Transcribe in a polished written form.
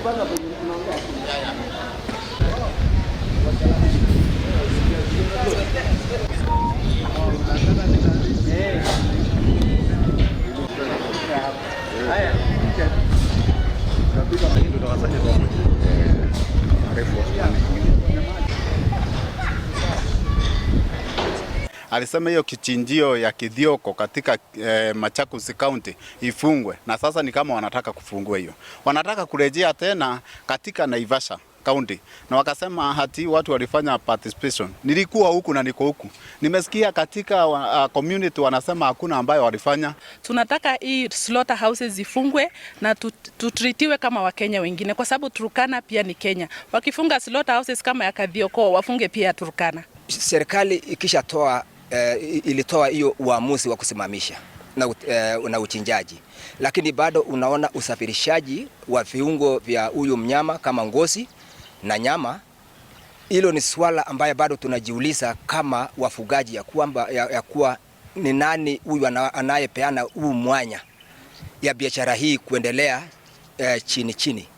Kwanza unaongea. Alisema hiyo kichinjio ya Kithyoko katika Machakos County ifungwe, na sasa ni kama wanataka kufungua hiyo, wanataka kurejea tena katika Naivasha County, na wakasema hati watu walifanya participation. Nilikuwa huku na niko huku, nimesikia katika community wanasema hakuna ambayo walifanya. Tunataka hii slaughter houses zifungwe na tutreatiwe kama Wakenya wengine, kwa sababu Turkana pia ni Kenya. Wakifunga slaughter houses kama ya Kathioko, wafunge pia ya Turkana. Serikali ikishatoa ilitoa hiyo uamuzi wa kusimamisha na uchinjaji, lakini bado unaona usafirishaji wa viungo vya huyu mnyama kama ngozi na nyama. Hilo ni swala ambaye bado tunajiuliza kama wafugaji ya kwamba ya kuwa ni nani huyu anayepeana huu mwanya ya biashara hii kuendelea chini chini.